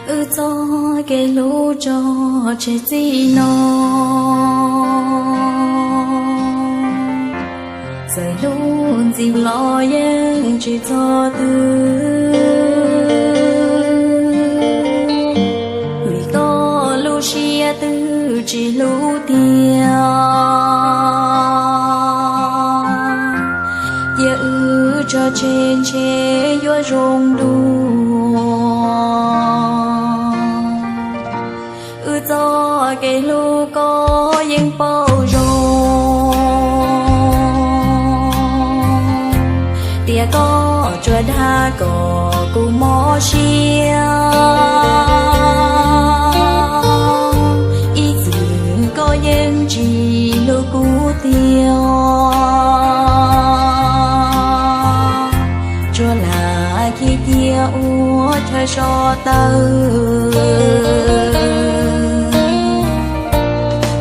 Wb txoj kev hlub tso tseg txij no, txawm hlub ntxiv los yeej tsis txog twg, vim koj lub siab twb tsis hlub tiag. Cia wb tso tseg ntshe yuav zoo dua. Wb txoj kev hlub koj yeej paub zoo, tias koj tsuas dag kom kuv mob siab. Ib txwm koj yeej tsis hlub kuv tiag, tsuas lam khi cia ua chaw so taw.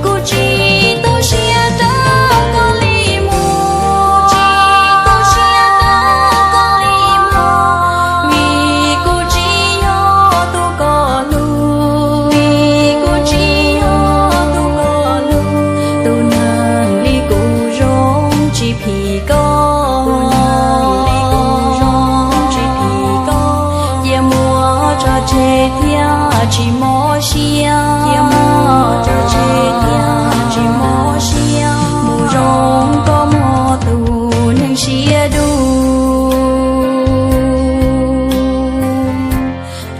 Kuv tsis tu siab rau koj li mus, tsis tu siab rau koj li mus, vim kuv tsis yog tus koj hlub, vim kuv tsis yog tus koj hlub. Tus neeg li kuv zoo tsis phim koj, tus neeg li kuv zoo tsis phim koj, cia muab tso tseg thiab tsis mob siab, cia muab tso tseg thiab tsis mob siab. Mus zoo koj muaj tus neeg siab dub,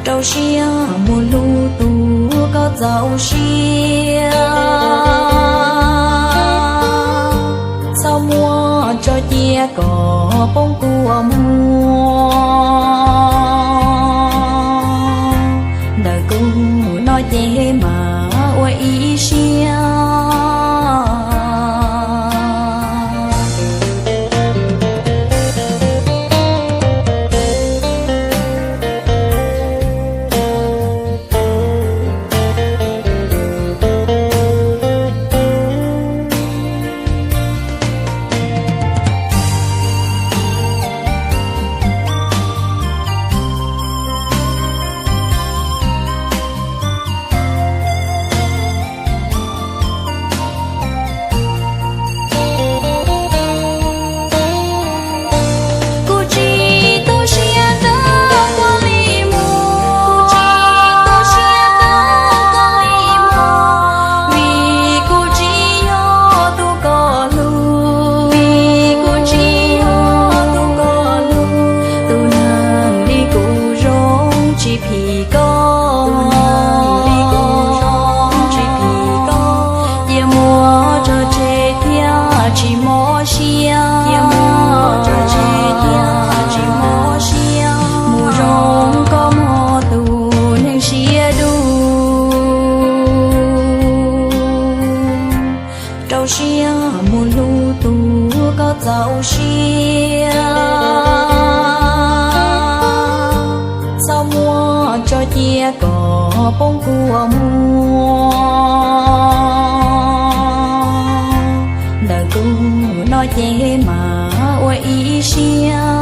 rau siab mus hlub tus koj txaus siab. Txhob muab tso cia kom poob kua muag, ntawm kuv no ces mam ua ib siab. Kuv tsis tu siab rau koj li mus, kuv tsis tu siab rau koj li mus, vim kuv tsis yog tus koj hlub, vim kuv tsis yog tus koj hlub. Tus neeg li kuv zoo tsis phim koj, tus neeg li kuv zoo tsis phim koj, cia muab tso tseg thiab tsis mob siab, cia muab tso tseg thiab tsis mob siab. Mus zoo koj muaj tus neeg siab dub, rau siab mus hlub tus koj txaus siab. Txhob muab tso cia kom poob kua muag, ntawm kuv no ces mam ua ib siab.